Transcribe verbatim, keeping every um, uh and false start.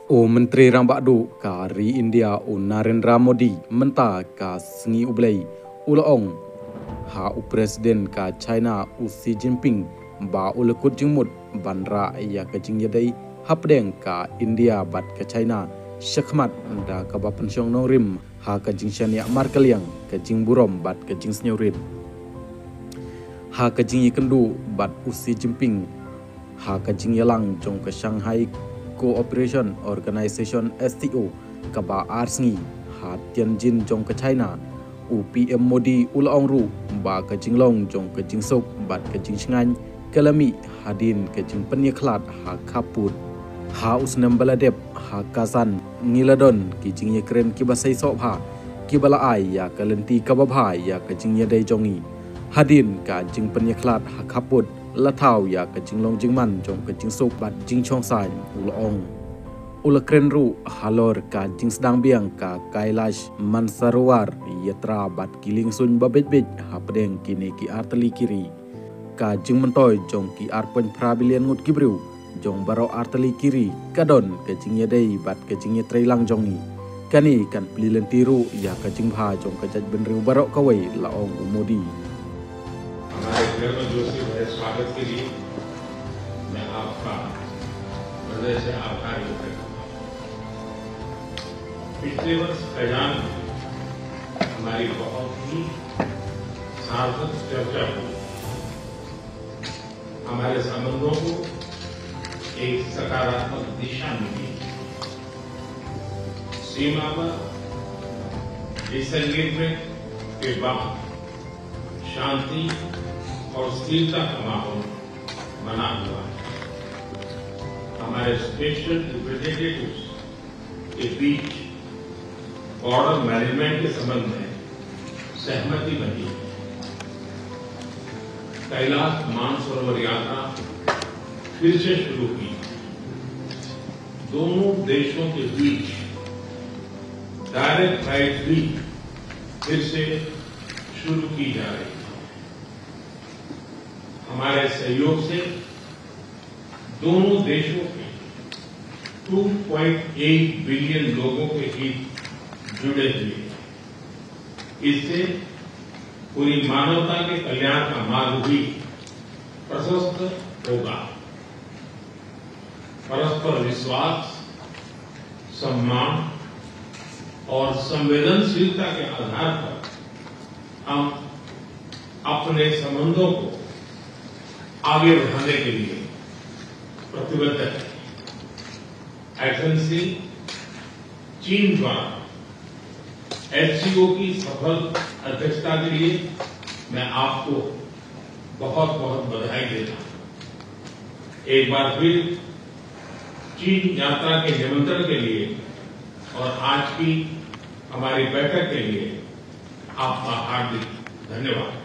U Myntri Rangbah Duh ka ri India u Narendra Modi mynta ka sngi U Blei u la ong ha u President ka China u Xi Jinping ba u la kut jingmut ban rah ïa ka jingïadei hapdeng ka India bad ka China shakhmat da kaba pynshong nongrim ha ka jingshaniah markylliang, ka jingburom bad ka jingsngewrit. Ha ka jingïakynduh bad u Xi Jinping ha ka jingïalang jong ka Shanghai Cooperation Organization, S C O, kaba ar sngi ha Tianjin jong ka China, u P M Modi u la ong ruh ba ka jinglong jong ka jingsuk bad ka jingshngaiñ ka la mih hadien ka jingpynïakhlad ha khappud. Ha u snem ba la dep ha Kazan ngi la don ki jingïakren kiba seisoh bha kiba la ai ïa ka lynti kaba bha ïa ka jingïadei jong ngi. Hadien ka jingpynïakhlad ha khappud la thaw ïa ka jinglong jingman jong ka jingsuk bad jingshong saiñ, u la ong. U la kren ruh halor ka jingsdang biang ka Kailash Mansarovar Yatra bad ki liengsuiñ ba beit beit hapdeng kine ki artylli ki ri. Ka jingmyntoi jong ki ar point phra billion ngut ki briew jong baroh artylli ki ri ka don ka jingïadei bad ka jingïatreilang jong ngi. Kane kan plie lynti ruh ïa ka jingbha jong ka jaitbynriew baroh kawei, la ong u Modi. हमारे गर्मजोशी भरे स्वागत के लिए मैं आपका हृदय से आभार व्यक्त करता हूँ। पिछले वर्ष कजान में हमारी बहुत ही सार्थक चर्चा हुई। हमारे संबंधों को एक सकारात्मक दिशा मिली। सीमा पर डिसएग्रीमेंट के बाद शांति और स्थिरता का माहौल बना हुआ है। हमारे स्पेशल रिप्रेजेंटेटिव्स के बीच बॉर्डर मैनेजमेंट के संबंध में सहमति बनी है। कैलाश मानसरोवर यात्रा फिर से शुरू की। दोनों देशों के बीच डायरेक्ट फ्लाइट भी फिर से शुरू की जा रही है। हमारे सहयोग से दोनों देशों के टू पॉइंट एट बिलियन लोगों के हित जुड़े हुए हैं। इससे पूरी मानवता के कल्याण का मार्ग भी प्रशस्त होगा। परस्पर विश्वास, सम्मान और संवेदनशीलता के आधार पर हम अपने संबंधों को आगे बढ़ाने के लिए प्रतिबद्ध हैं। एक्सेलेंसी, चीन द्वारा एससीओ की सफल अध्यक्षता के लिए मैं आपको बहुत बहुत बधाई देता हूं। एक बार फिर चीन यात्रा के निमंत्रण के लिए और आज की हमारी बैठक के लिए आपका हार्दिक धन्यवाद।